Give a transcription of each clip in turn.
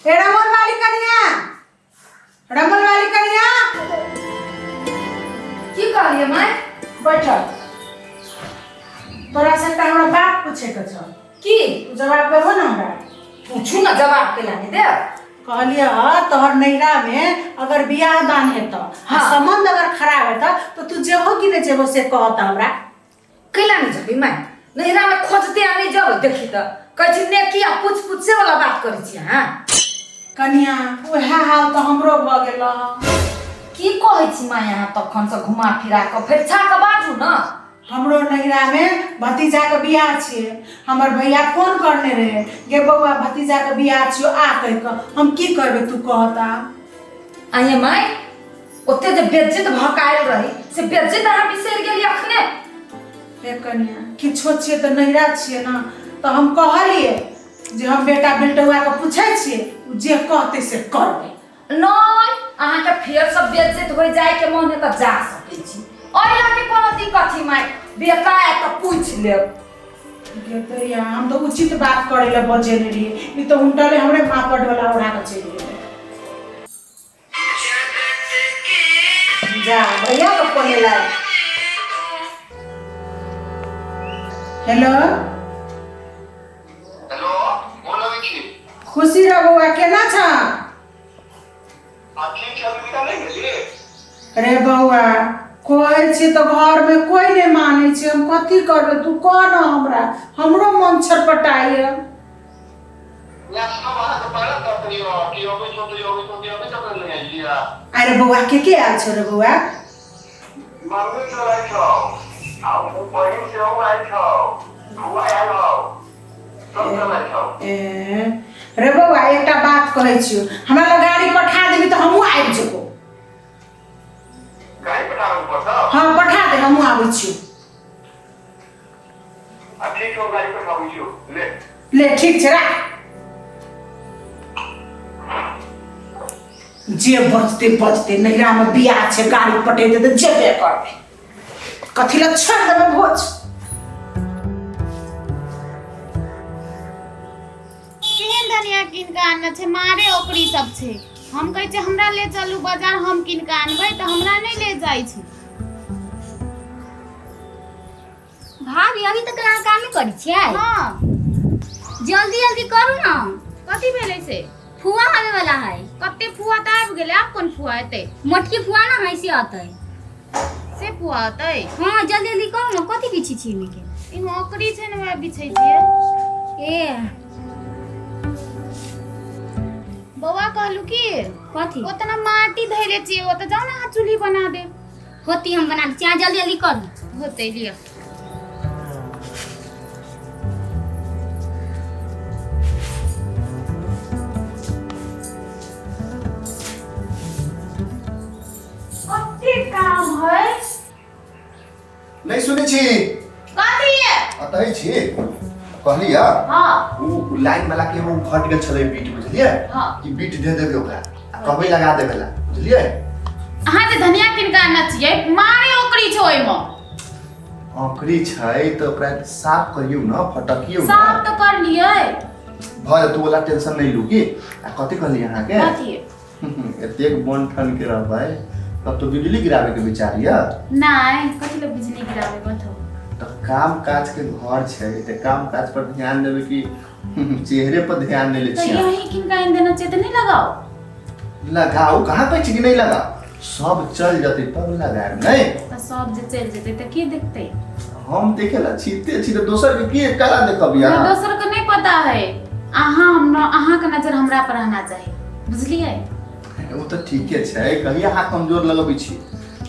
हे रमन वाली कनिया, रमन वाली कनिया। की कहलियै माय? बैठल। तोरा से एकटा हमरा बात पूछे के छौ। की? तू जवाब देबहो ने हमरा? पूछू ने, जवाब केला नहि देब? कहलियै ह, तोहर नैहरा में अगर बियाह दान हेतौ, संबंध अगर खराब हेतौ तो तू जेबहो कि नहि जेबहो, से कहत हमरा। कैला नहि जेबै माय? नैहरामे खोजते आ नहि जेबै? देखी तऽ कहै छी नेकी आ पूछ पूछ से वाला बात करै छी अहाँ। कनिया, उएह हाल तऽ हमरो भऽ गेल। की कहै छी माय अहाँ? तखनसँ घुमा फिरा कऽ फरिछा कऽ बाजू ने। हमरो नैहरामे भतीजाके बियाह छियै। हमर भैया फोन करने रहे, गे बौआ, भतीजाके बियाह छियौ, आ कहि कऽ। हम की करबै, तू कहता। आइए माय, ओते जे बेज्जत भऽ कऽ आयल रही से बेज्जत अहाँ बिसरि गेली अखने? हे कनिया, किछो छियै तऽ नैहरा छियै ने। तऽ हम कहलियै जे हम बेटा बेटौआके पूछै छियै, ओ जे कहतै से करबै। नहि, अहाँके फेरसँ बेज्जत होइ जायके मन है तऽ जा सकै छी। एहि लऽ के कोनो दिक्कत छै माय? बेटा आयत तऽ पूछि लेब। गे दैया, हम तऽ उचित बात करै लए बजेने रहियै, ई तऽ उनटले हमरे माँ पर डोला उड़ा कऽ चलि गेलै। जा, भैया के फोन एलै। हेलो। हेलो, गोर लगै छी। खुशी रह बौआ, केना छ? आ ठीक छै, अभी विदा नहि भेली? रे बौआ, कहै छी तऽ घरमे कोइ नहि मानै छै। हम कथी करबै, तू कह न हमरा। हमरो मन छटपटाइए। इएह सब अहाँके पारा करतै यौ कि अबै छौ तऽ अबै छौ कि अबै तक नहि अयलियै। अरे बौआ, के के आयल छौ रे बौआ? मम्मी चलै छौ आ ओ बहिन सेहो आयल छौ, फुआ आयल हौ, सब चलै छौ। ए रे बौआ, एकटा बात कहै छियौ, हमरा लग गाड़ी पठा देबी तऽ हमहूँ आबि जेबौ। गाड़ी पठाबै पड़तौ? हँ, पठा दे, हमहूँ आबै छियौ। आ ठीक छौ, गाड़ी पठाबै छियौ, ले। ले, ठीक छै, राख। जे बजते बजते नैहरामे बियाह छै, गाड़ी पटेतै तऽ जेबे करबै। कथी लए छोड़ि देबै भोज? केहन धनिया कीन कऽ आनने छै, मारे ओकरी सब छै। हम कहै छियै हमरा ले चलू बाजार, हम कीन कऽ आनबै, तऽ हमरा नहि ले जाइ छै। भाभी, अभी तक अहाँ काम नहि करै छियै? हाँ। जल्दी जल्दी करू ने। कथी भेलै से? फुआ आबै वाला है। कते फुआ तऽ आबि गेलै, आब कोन फुआ एतै? मोटकी फुआ ना है, से अतै। से फुआ एतै? हाँ, जल्दी जल्दी करू ने। कथी बिछै छी एहिमे के? एहिमे ओकरी छै ने, वएह बिछै छियै। ए। बौआ, कहलू की? कथी? ओतना माटी धैले छियै, ओतऽ जाउ ने अहाँ, चूल्ही बना देब। होती, हम बना दै छी, अहाँ जल्दी जल्दी करू। होतै, लिअ। कते काम है। नहि सुनै छी? कथी? अतै छी, कहलियै। हाँ। ओ लाइन वाला के ओ घट गेल छलै बीट, बुझलियै? हाँ। कि बीट दे देबै ओकरा आ कहबै लगा देबै ला, बुझलियै? अहाँ जे धनिया कीन कऽ आनने छियै, मारे ओकरी छै ओहिमे। औकरी छै तऽ ओकरा साफ करियौ ने, फटकियौ ने। साफ तऽ कर लियै। भऽ जेतौ, ओला टेंशन नहि लू। की आ कथी कहलियै अहाँके? कथी? एतेक बन ठन के रहबै तब तो बिजली गिराबे के विचार यऽ? नहि, कथी लए बिजली गिराबै, बताउ। तऽ काम काज के घर छै तऽ काम काज पर ध्यान देबै कि चेहरे पर ध्यान नहीं ले तऽ छियै? यही किनका आनि देना छै तऽ नहि लगाउ? लगाउ, कहाँ कहै छी कि नहीं लगाउ। सब चल जतै तब लगायब नहीं? तऽ सब जे चलि जेतै तऽ के देखतै? हम देखे ला छीते छी तऽ दोसर के के कला देखब हमरा यहाँ? दोसर के नहि पता है, अहाँ हमरा, अहाँके नजर हमरा पर रहना चाही, बुझलियै? ओ तऽ ठीके छै। कहिया अहाँ कमजोर लगबै छी।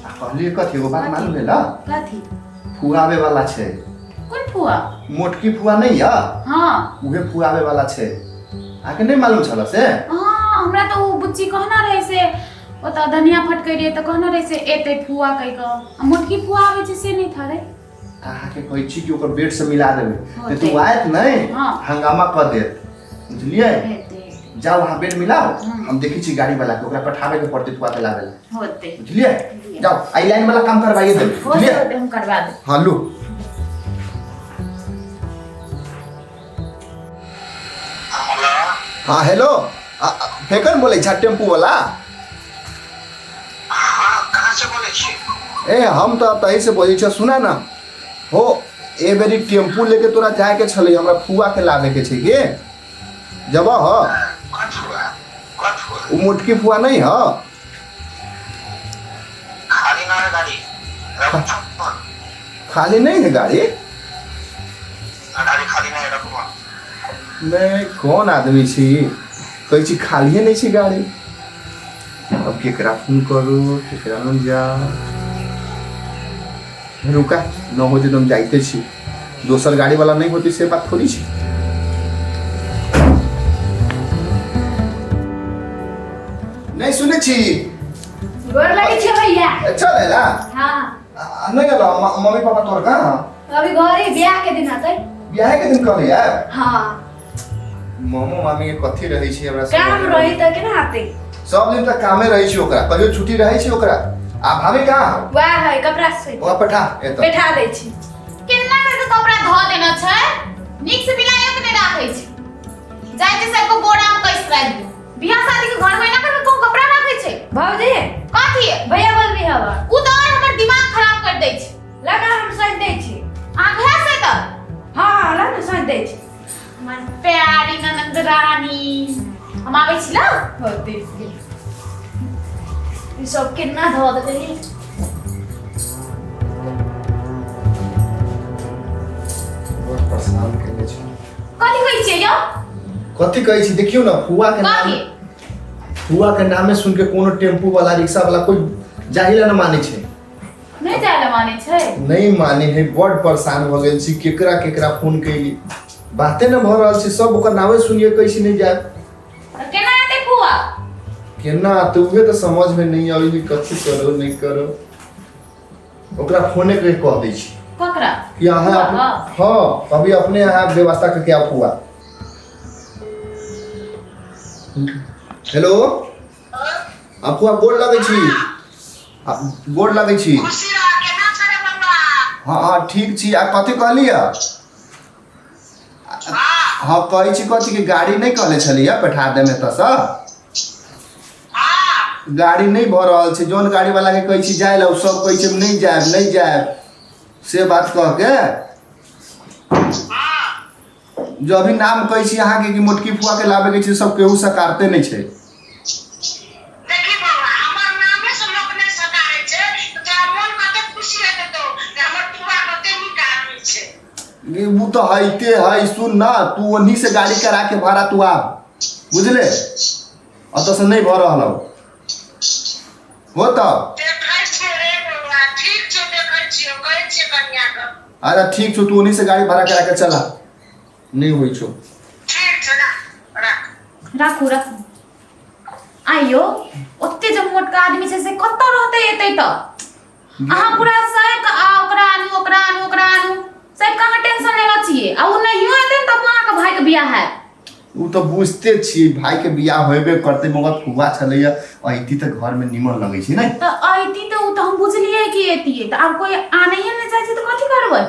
आ कहलियै कथी, एगो बात मालूम भेल? कथी? फुआवे वाला छै। कोन फुआ? मोटकी फुआ नहीं या? हाँ। उहे फुआवे वाला छै। अहाँके नहीं मालूम छल से? हाँ, हमरा तऽ ओ बुच्ची कहना रहे से, ओतऽ धनिया फटकै रहियै तऽ कहना रहे से एतै फुआ कहि कऽ। आ मोटकी फुआ आबै छै से नहि था रे। अहाँके कहै छी कि ओकर बेड से मिला देबै, नहीं होतै। तो ओ आयत नहीं, हाँ। हंगामा कऽ देत, बुझलियै? हेतै। जाउ अहाँ, बेड मिलाउ। हाँ। हम देखै छी गाड़ी वाला के, ओकरा पठाबे के पड़तै फुआ के लाबे ला। होतै। बुझलियै? जाउ, आई लाइन वाला काम करवाइए देबै। होतै। बुझलियै? होतै, हम करवा देब। हाँ, लू। हाँ, हेलो। फेकन बोलै छ टेम्पू वाला? हाँ, कहाँ से बोलै छी? ए हम तऽ तही से बोलै छ। सुना ना हो, ए बेरी टेम्पू लेके तोरा जाए के छलै, हमरा फुआ के लावे के छै के जब ह। कौन फुआ? कौन फुआ? उ मोटकी फुआ नहीं ह? खाली ना है गाड़ी, रखो फोन। खाली नहीं है गाड़ी? गाड़ी खाली नहीं है, रखो फोन। मैं कौन आदमी छी, कहै छी खालिए नहीं छी गाड़ी। अब केकरा फोन करू, केकरा लग जा? रुका न होते तो हम जाइते छी, दोसर गाड़ी वाला नहीं होती से बात थोड़ी छी। नहीं सुनै छी? गोर लगै छै भैया। चल अयला? हाँ। नहीं अयला? मम्मी पापा तोर कहाँ? अभी घरे, बियाह के दिन आते। बियाह के दिन कहले यार? हाँ। मामो मामी के कथी रहै छै हमरा काम समझ रही त केना आते? सब दिन तक कामे रहै छै ओकरा, कहियो छुट्टी रहै छै ओकरा? आ भाभी कहाँ? वाह है कपड़ा से ओकरा पठा एतऽ। बैठा दै छी। केना करके कपड़ा धो देना छै, नीक से मिलाइयो के नहीं राखै छै। जाइ छै सबको बोरा में कैस राखि दू। बियाह शादी के घर में एना करके कोन कपड़ा राखै छै? भौजी कथी? भैया बोलबी हवा। उ तऽ और हमर दिमाग खराब कर दै छै। लगा हम सज दै छी। अहाँ घर से तऽ हाँ हाँ ला ने सज दै छी। हमर प्यारी ननद रानी, हम आबै छी ला। होती ई सब केना धो देबै? बड़ परेशान केने छै। कथी कहै छियै यौ? कथी कहै छी? देखियौ ना फुआ के नाम, कथी? फुआ के नामे सुन के कोनो टेम्पू वाला रिक्शा वाला कोई जाहि ला न मानै छै। नहि जाइ लए मानै छै? नहीं माने है, बड़ परेशान भऽ गेल छी। केकरा केकरा फोन कैली, बाते न भऽ रहल छै। सब ओकर नामे सुनिए कहै छी नहीं जाए। तऽ केना एतै फुआ? केना आते उहे तऽ समझ में नहीं आबै है, कथी करो नहीं करो। ओकरा फोने करके कह दै छी ककरा? कि अहाँ फुआ? हाँ अभी अपने अहाँ व्यवस्था करके आओ फुआ। हेलो, आ फुआ गोर लगै छी। आ, गोर लगै छी। खुशी रह, केना छै रे बौआ? हाँ हाँ ठीक छी। आ कथी कहलियै? हाँ कहै छी कथी कि गाड़ी नहीं कहले छलियै बैठा देमे एतऽसँ? गाड़ी नहीं भऽ रहल छै। जौन गाड़ी वाला के कहै छी जाय ला, उ सब कहै छै नहीं जायब नहीं जायब, से बात कह के जो अभी नाम कहै छी अहाँके कि मोटकी फुआ के लाबे के छै, सब केहू सकारते नहीं छै। देखी बौआ, हमर नामे से लोक नहि सकारै छै, तऽ तोरा मोन कते खुशी हेतौ तो जे हमर फुआ कते नीक आदमी छै। उ तऽ हइते है। सुन ना, तू ओन्ही से गाड़ी करा के भाड़ा तू आब, बुझले? अतऽ से नहीं भऽ रहल हौ। हो तऽ देखै छियै रे बौआ, ठीक छौ, देखै छियौ, कहै छियै कनिया के। अच्छा ठीक छौ, तू ओन्ही से गाड़ी भाड़ा करा के चला, नहीं होइ छौ। ठीक छै, राख राख। राखू राखू। आइयो ओते जे मोटका आदमी छै से कतऽ रहतै एतै तऽ? अहाँ पूरा सैक आ ओकरा आनू ओकरा आनू ओकरा आनू, सैक अहाँ टेंशन लेने छियै। आ उ नहियो एतै ने तब अहाँके भाईके बियाह हैत। उ तऽ बुझते छियै भाई के बियाह होबे करतै, मगर फुआ छलैया अइती तऽ घर में निमन लगै छै नहीं? तऽ अइती तऽ उ तऽ हम बुझलियै कि एतियै, तऽ आब कोई आनैये नहि चाहै छै तऽ कथी करबै?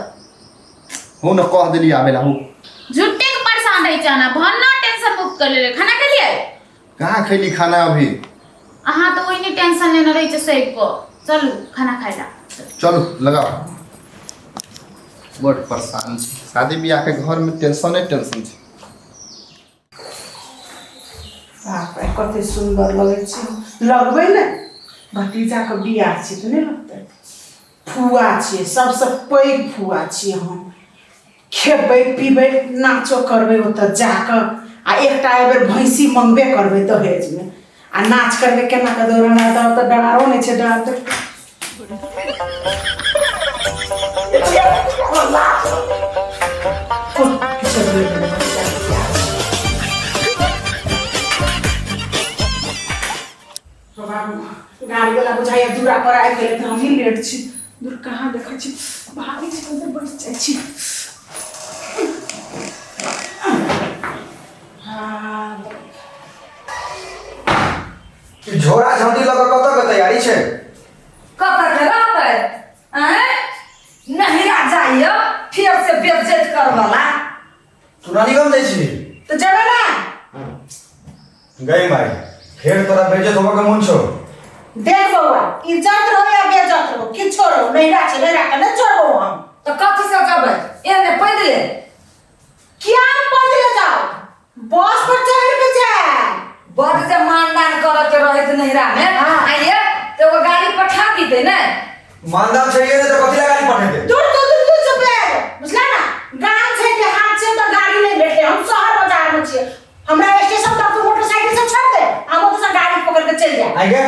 हो न कह देली आबे ला हो। झुट्टे के परेशान रहै छै अहाँ, भन्ना टेंशन मुक्त कर लेले। खाना खेलियै? कहाँ खैली खाना अभी? अहाँ तऽ ओहिने टेंशन लेने रहै छै सैक को। चलू खाना खाइ ला। चलू लगाओ। बड़ परेशान छी, शादी बियाह के घर में टेंशने टेंशन छै। बाप रे कते सुन्दर लगै छै। लगबै ने, भतीजाके बियाह छै तऽ नहि लगतै? फुआ छियै, सबसँ पैघ फुआ छियै हम। खेबै पीबै नाचो करबै ओतऽ जाकऽ, आ एकटा एहिबेर भैंसी मंगबे करबै दहेजमे, आ नाच करबै केना कऽ दौड़। हमरा तऽ ओतऽ डरारो नहि छै, डर तऽ बाबू गाड़ी वाला बुझाइया दूरा पर आबि गेलै तऽ हमही लेट छी। दूर कहाँ देखै छी, भागै छी, अंदर बैस जाइ छी। हाँ, झोरा झाँटी लऽ कऽ कतऽ के तैयारी छै? कतऽ के रहतै? आँय, नहिरा जाइए फेर से बेज्जत करवला। तू नानीगाम जाइ छी? तऽ जेबै ने। गई माई फेर तोरा बेइज्जत होबऽ के मोन छौ देख बौआ इज्जत रहो या बेइज्जत रहो किछो रहो नैहरा छै नैहरा के नहि छोड़बो हम तऽ कथी से जेबै एने पैदले किया पैदले जाओ बस पर चढ़ के जाए बड जे मानदान करऽ के रहैत नैहरा में हाँ। आइए तऽ एगो गाड़ी पठा दीते ने मानदान छैहे नहि तऽ कथी लए गाड़ी पठेतै दूर दूर दूर दूर चुप रह बुझला ना गाम छै देहात छै तऽ गाड़ी नहि भेटतै हम शहर बाजार में छियै हमरा स्टेशन तक तू मोटरसाइकिल से छोड़ दे हम ओतऽ से गाड़ी पकड़ के चलि जाए आइ गे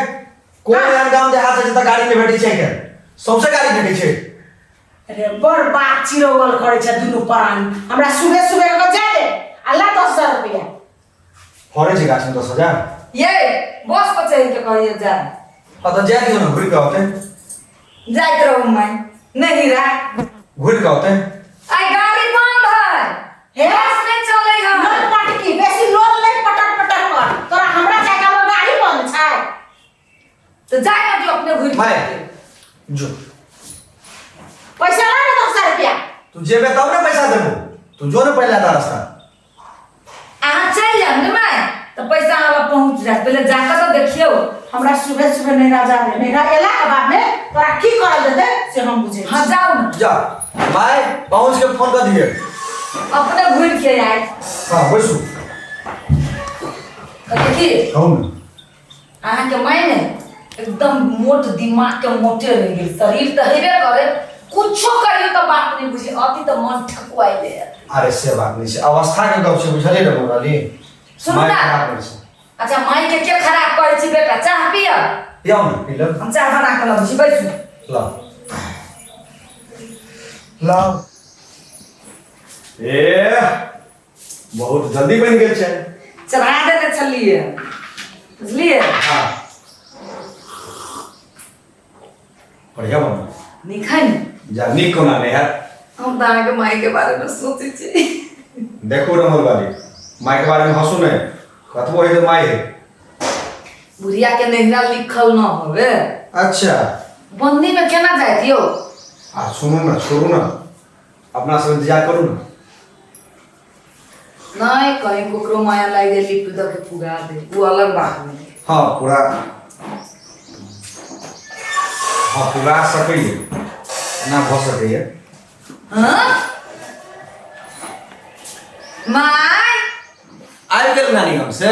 कोन एहन गाम देहात छै जतऽ गाड़ी नहि भेटै छै आइ काल्हि सौंसे गाड़ी भेटै छै अरे बड़ बात चिरौल करै छै दुनू प्राणी हमरा सुबह सुबह के जाय दे आ ला 10,000 रुपया फड़ै छै गाछमे 10,000 ये बस पर चढ़ि के कहियो जा हाँ तऽ जाय दियौ ने घुरि कऽ औतै जाइत रहू माय नैहरा घुरि कऽ औतै आइ गाड़ी बंद है हे? बस नहीं चलै है लोल पटकी बेसी लोल नहीं पटक पटक कर तोरा हमरा जाय के हमर गाड़ी बंद छै तो जाय ना दियो अपने घुरि माय के जो पैसा ला ना 10,000 रुपया तू जेबे तब ने पैसा देबो तू जो ने पहिले आता रास्ता अहाँ चलि जायब ने माय तऽ पैसा अहाँ पहुँच जायत पहिले जाकऽ तऽ देखियौ हमरा सुबह सुबह नैहरा जाबे नैहरा एला के बाद में तोरा की करल जेतै से हम बुझै हाँ जाउ ने जा माय पहुँच के फोन कर दिए अपने घुरि के आयत हाँ बैसू कहलियै की कहू ने अहाँके माय ने एकदम मोट दिमाग के मोटे रहि गेल शरीर तऽ हेबे करे कुछो कहियो तऽ बात नहि बुझी अति तऽ मन ठकुआइले अरे से बात नहीं छै अवस्था के गप छै बुझलियै ने मुरली सुनू माय ना। खराब नहि छै अच्छा माय के के खराब कहै छी बेटा चाह पिय पियाउ ने पी लो हम चाह बना कऽ लबै छी बैसू लाओ लाओ ए बहुत जल्दी बनि गेल छै चढ़ा देने छलियै बुझलियै हाँ बढ़िया बनल नीक है ने जा नीक कोना नहि हैत हम तऽ अहाँके मायके बारेमे सोचै छी देखू रमल वाली माय के बारे में हंसू नहीं कतबो है तो माय है बुढ़िया के नैहरा लिखल न होवे अच्छा बंदी में केना जाइत यौ आ सुनू ना छोड़ू ना अपना सब इंतजार करू ना नहीं कहीं ककरो माया लागि गेल लिप दऽ के पुगा दे ओ अलग बात भेलै हाँ पूरा हाँ पूरा सकैए ना भऽ सकैए हाँ माय आबि गेल नानी गाम से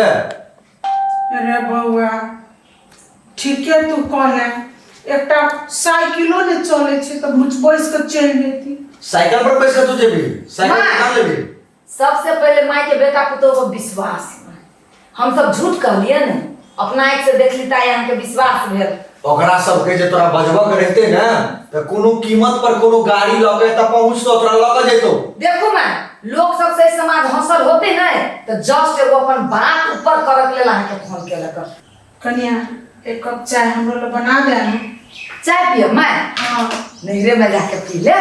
अरे बौआ ठीके तू कहले एकटा साइकिलो ने चलै छै तऽ मुझ बैस कऽ चलि जैती साइकिल पर बैस कऽ तू जेबही साइकिल माय। पर लेबही सबसे पहले माय के बेटा पुतोह पर विश्वास हम सब झूठ कहलिए ने अपना आँखि से देखली ताई अहाँके विश्वास भेल ओकरा सबके जे तोरा बजबऽ के रहिते ने तऽ कोनो कीमत पर कोनो गाड़ी लऽ के एतऽ पहुँचतो तोरा लऽ के जैतो देखू माय लोग सबसे समाज हंसल होते नहीं तो जस्ट एगो अपन बात ऊपर करक लेल अहाँके फोन केलक कनिया एक कप चाय हमरो लए बना दे ने चाय पियब माय हाँ नैहरे में जाके पी ले